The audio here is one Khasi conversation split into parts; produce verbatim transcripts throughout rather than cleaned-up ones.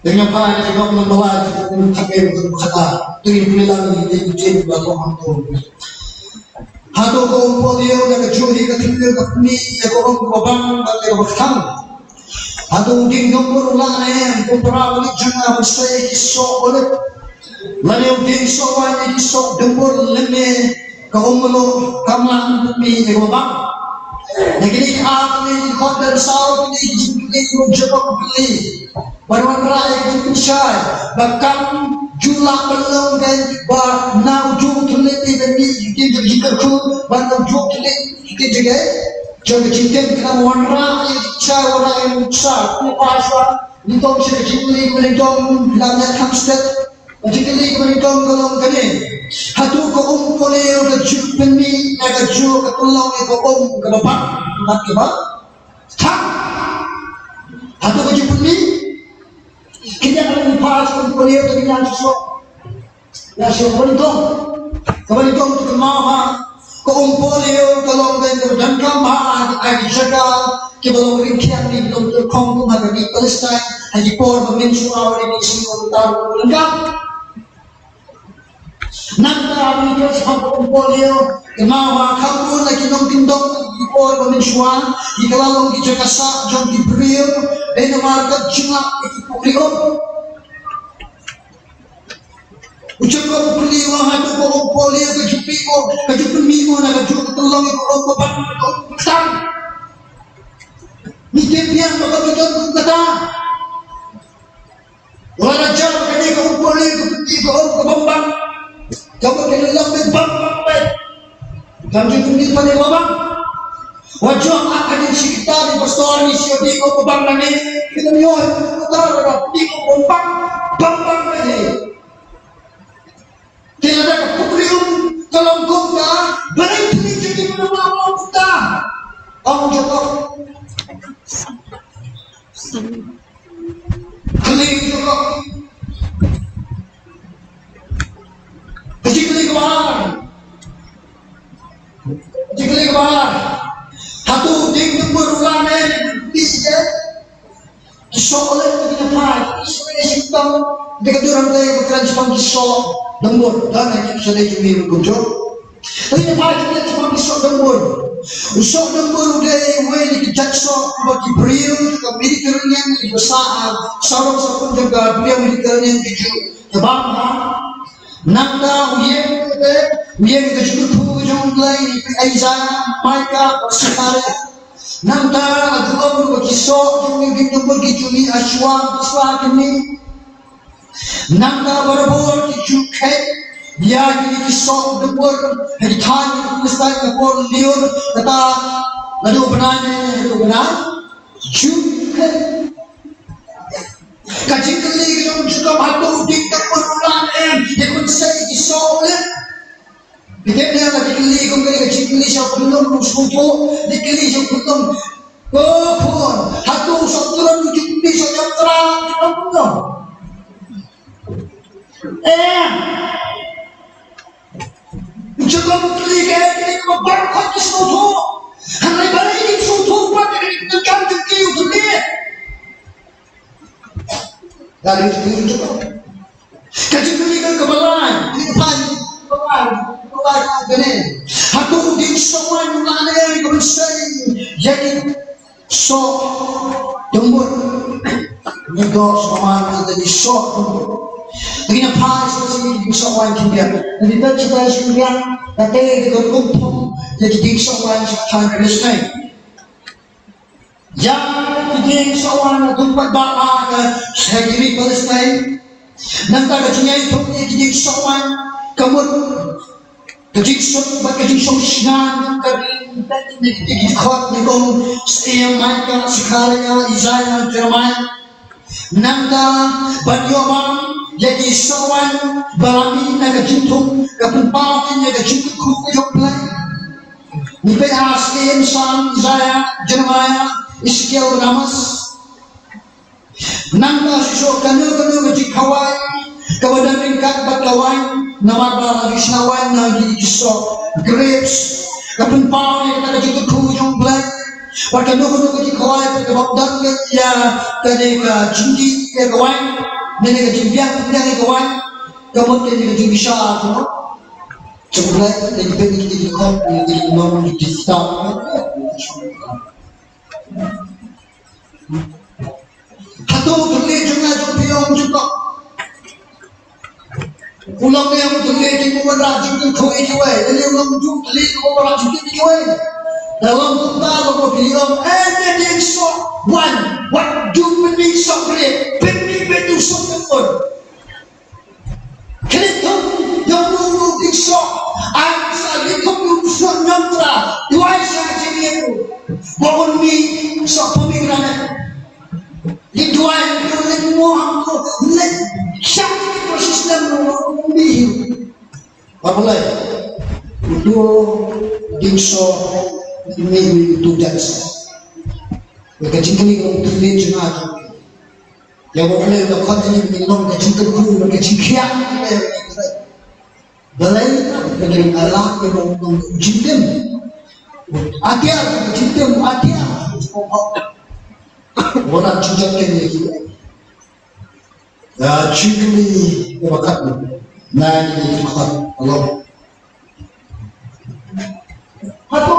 Dang ïa phai na ki nong nong bala ki nong thakei nong thakei. Dang ïa pynlong ïa ki jin ba ko hangto. Hato ka um polio na ka jong hi ka thylliej ka pynmih ïa ka um kaba bang bad ïa kaba kthang. Hato u dieng dumbur u lah ne em, ko para bangeit jong nga, ban sei ïa ki soh bulit lane u dieng soh waiñ ïa ki soh dumbur lymne ka um mluh kam lah ban pynmih ïa kaba bang? Na kine ki ar tylli ki khot dang saw tylli ki jingkylli, u Jakob u kylli. Ban wanrah ïa ka jingpynshai ba kam ju lah ban long kein ba na u juh u thylliej te ban mih ki ktien jong ka jingkyrkhu, bad na u juh u thylliej ki ktien jong ka, jong ka jingkyrkhu. Ka wanrah ïa ka jingpynshai, wanrah ïa ka jingpynshai. Ngi phai shuwa, ngi tong sha ka jingkylli kaba nyngkong, lam ïa kham stet. Ka jingkylli kaba nyngkong ka long kane: hato ka um polio ka ju pynmih ne ka ju ka pynlong ïa ka um kaba bang bad kaba kthang? Hato ka ju pynmih? Kine ki nongphai jong ka um polio ki nang shuh shuh. Nang shuh. Kaba nyngkong, kaba nyngkong, to kynmaw ba ka um polio ka long kaba donkam ba ha ki jaka kiba long ryngkiang, kiba long tyrkhong kum ha ka ri Palestine ha ki por ba mynshuwa, ha ki sngi ba mynta ruh ka donkam. Nangta ba ngi ïoh shaphang ka um polio, kynmaw ba kham bun na ki nongkyndong ki por ba mynshuwa ki la long ki jaka sah jong ki briew dei namar ka jinglap ïa ki pukri um. U Jakob u kylli, hato ka um polio ka ju pynmih mo, ka ju pynmih mo ne ka ju ka pynlong ïa ka um kaba bang, ka um kaba kthang? Ngi tip biang ba ka ju don kum kata. Wat la jia ba kane ka um polio ka pynmih ïa ka um kaba bang, kaba ka long beit bang bang beit. Kam ju pynmih pat ïa kaba bang. Wat jia, ah, ka dei shi katta ki pastor ngi shu ïohi ïa kaba bang lane. Ki nym ïohi ïa kata, ka pynmih ïa kaba bang bang bang beit. Te lada ka pukri um ka long kumta, balei phi ju pynmih ïa kaba bang kumta? Ong Jakob. Kylli Jakob. Ka jingkylli kaba ar. Ka jingkylli kaba ar. Hato u dieng dumbur u lah ne em ban pynmih ïa ki soh bulit? Te ngi phai, ki soh bulit, ki soh dumbur. Te ka dur hangtei ba kren shaphang ki soh dumbur. Don ha ki soh bulit jong ngi ruh kumjuh. Te ngi phai, ki soh dumbur. U soh dumbur u dei uwei na ki jait soh ba ki briew ka Mediterranean, ki ba sah ha sawdong sawkun jong ka duriaw Mediterranean ki ju ïabam ha. Nangta u ïeng te, u ïeng ka jingkyrkhu jong U Blei, Isaiah, Micah bad Sakaria. Nangta u ong ruh ba ki soh jong u dieng dumbur ki ju mih ha shuwa, ki sla ki mih. Nangta barabor ki ju kheit ïa kine ki soh dumbur ha ki thaiñ ki Palestine ka por lyiur, kata naduh u bnai May haduh u bnai June. Ka jingkylli ka jong u Jakob, hato u dieng dumbur u lah ne em ïa ka ban sei ïa ki soh bulit? Phi tip ne em, la ki kylli kum kane ka jingkylli sha u khunlung u sngewthuh, ki kylli sha u khunlung. Ko khun, hato u soh trai u ju pynmih soh jong u trai, u khunlung? Em. U Jakob u kylli ka kylli kaba baroh ki sngewthuh. Hynrei balei kim sngewthuh pat ïa ka jingdonkam jong ki u kylli? Ka jingkylli kaba lai, kaba lai, kaba lai, kaba lai kane. Hato u dieng soh waiñ u lah ne em ïa ka ban sei ïa ki soh dumbur? Ngi doh sha man ïa ki soh dumbur. Ngi na phai sha ki soh waiñ ki biang. Ngi na phai sha ki soh waiñ ki biang. Kata ka dei ka kum thong ïa ki dieng soh waiñ sha ka thaiñ Palestine. Ïa ki dieng soh waiñ la dum pat ba ha ka, ha ki ri Palestine. Nangta ka jingïaithung ïa ki dieng soh waiñ ka mut ka jingsuk bad ka jingshong shngain jong ka ri, ki dkhot nyngkong, Isaiah, Micah, Sakaria, Isaiah, Jeremiah. Nangta ban ïoh bam ïa ki soh waiñ ba la mih na ka jingthung, ka pynpaw ïa ka jingkyrkhu ka jong U Blei. Ngi peit ha Salm, Isaiah, Jeremiah, Ezekiel bad Amos. Nangta shisha kano kano ka jingkhawai kaba don ryngkat bad ka waiñ, namar ba la ju shna waiñ na ki, ki soh grapes, ka pynpaw ïa kata ka jingkyrkhu jong U Blei. Bad kano kano ka jingkhawai kaba don ïa kane ka jingdih ïa ka waiñ, Mynne ka jingbiang, ka biang ïa ka waiñ ka mut ka jingïashah, no? Jong U Blei, ïa ki bit ki khot, ïa ki nom, ïa ki stad. Hato u tyrli jong nga jong phi u ong jingkok? U long ne u tyrli jong u wanrah jingkyrkhu ïa kiwei, lane u long u tyrli jong u wanrah jingkyrkhu ïa kiwei. Da long kumta, long u phi ong, eh, ne dei soh waiñ, wat ju pynmih soh briew, pynmih beit u soh kyrkhu. Kynthum, ïa uno uno u dieng soh, ai sa leit kum u soh ñiamtra, duwai sha jingïeit u. Ba un mih soh pomegranate. Leit duwai, leit mo ha u, leit shah ki proses lem u mih. Ba balei? Uto u dieng soh, mih uto u dieng soh. Ka jingkylli ka long, u tyrli jong nga jong phi. Ïa U Blei u la khot ïa ngi ban long ka jingkyrkhu, ka jingkhiah. Balei? Ka dei ka la ïa ba u long u jingtim. Atiar ka jingtim, atiar. Wat la jingkyrkhu ïa ki. Ïa jingkylli ïa ba kat na ngi ki khot, ka long. Hato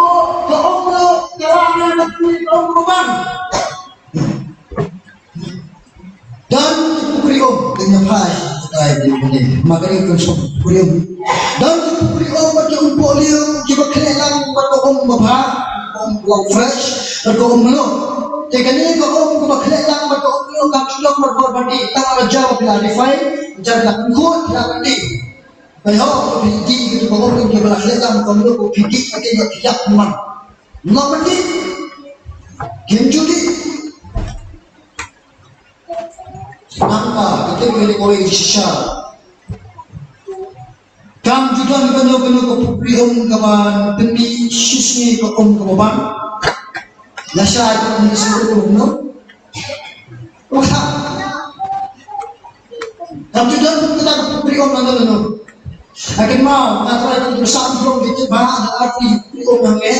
ka um ka la, ka la na ka pukri ka um ka bang? Don ka pukri um, ka ngi phai, ka dei ka pukri um. Ma ka dei ka pukri um. Don ka pukri um bad ka um pohliew, kiba khleh lang bad ka um babha, ka um ba fresh, bad ka um mluh. Te kane ka um kaba khleh lang bad ka um mluh, kam shu long bad bor bad dih, tang la jaw phi la refine, jan la kynkhun phi la kynti. Ba ïoh ba phi dih, kito ba ong, kito ba la khleh lang, ba mluh ba phi dih, ba phi ïoh phi ïap man. Ym lah ban dih. Kim ju dih. Nangta, kito ba dih kawei shisha. Kam ju don kano kano ka pukri um kaba pynmih shisngi ka um kaba bang. Lashai ka um shisngi ka um, no? Wah. Kam ju don kata ka pukri um lano lano. Nga kynmaw, nga trai kum pyrsa kum jong ki tip ba ha arti pukri um hangne.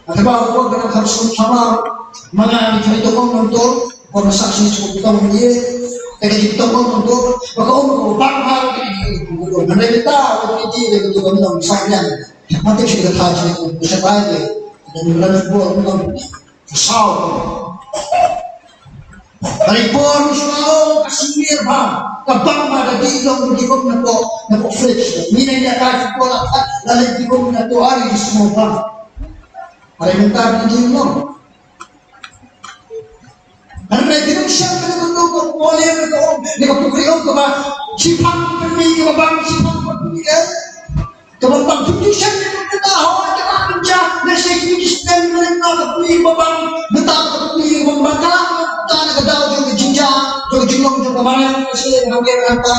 Nga kynmaw ko ka dang kham sum thamar. Ma nga ngi trai tong ong nontor. Ko nga sa sum sum tong ong ye. Ka dei tong ong nontor. Ba ka um ko bang ha ka dei ko ko. Nga dei ta ko dei dei ko ko nong sa nyan. Ma te shi ka tha shi ko sa bai de. Dan ran ko nong. Saw. Ka dei por shuwa ka sumir bha. Ka bang bha da dih long dih kum na ko, na ko fridge. Ni na ïa ka shi por la khat la leh dih kum na ko, ari dih shuwa bha. Ka dei mynta dih dih long. Hynrei phi nym shem kano kano ka pohliew, ne ka um, ne ka pukri um kaba shiphang pynmih kaba bang, shiphang pynmih eh. Kaba bang, phi ju shem ne ka, kata hoi kaba pynjah, ne shem ki student ne ka pynmih kaba bang, ne ta ka pynmih kaba bang, ka la ka ta ne ka daw jong ka jingjah, jong ka jinglong jong ka mariang, ne shem ne ka mariang ka ta.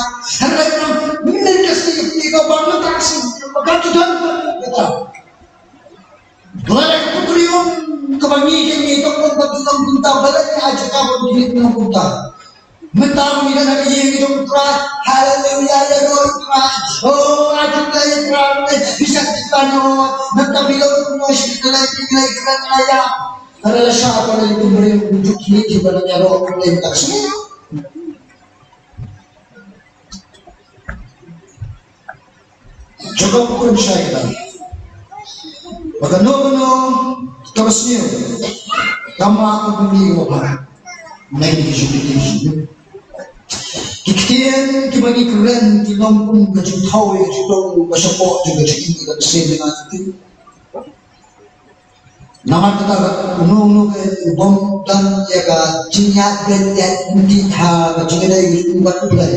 Hynrei ka, ne ka shem ne ka bang, ne ta ka shem, ka tu dan ka ta. Balei ka pukri um kaba ngi, ngi tong ong ba ngi long kumta, balei ngi ai jaka ba ngi long kumta. Mynta ngi don ha ka ïing jong U Trai, haleluya, ïaroh ïa U Trai. Oh, ai jaka ïa U Trai, eh, bisa kita nyo. Mynta ngi long kumno, shi kita lai, kita lai, kita lai, ya. Ka la sha ka la ïa pukri um, juk ngi ki ba la ïaroh, ïaroh ïa U Trai. Jaka pukun shai ka. Ba kano kano kaba sniew, kama ka bynta ka ba. Nai ki jubilee. Ki ktien kiba ngi kren ki long kum ka jingthaw ïa ka jingthaw ba shapoh jong ka jingim ka sniew ïa nga. Namar kata, uno uno u bym don ïa ka jingïaid beit ïaid lynti ha ka jingïadei jong u bad U Blei.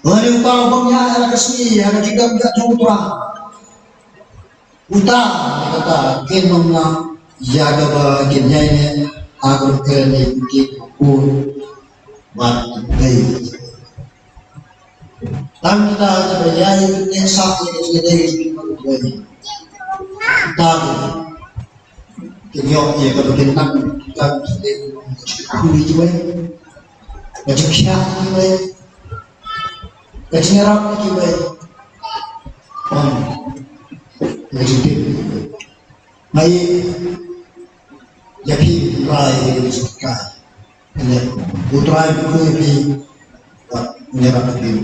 Lane uta u bym ïaid ha ka sngi ha ka jingdon jingdon jong U Trai. Uta, namar kata, kin ym lah ïa kaba kin ïaineh ha ka rukom lynti u bad U Blei. Tang kita kiba ïai ïa ka jingïaineh sha ka jingïadei jong ki bad U Blei. Kita ki ïoh ïa kaba kin nang, kita ki ïoh ïa ka jingkyrkhu ïa kiwei, ka jingkhiah ïa kiwei, ka jingïarap ïa kiwei. Ong ka jingtip. Ngi ïa phi rai ïa ka jingkyrkhu. Ïa U Trai u kyrkhu ïa phi. Ngi la ka dei.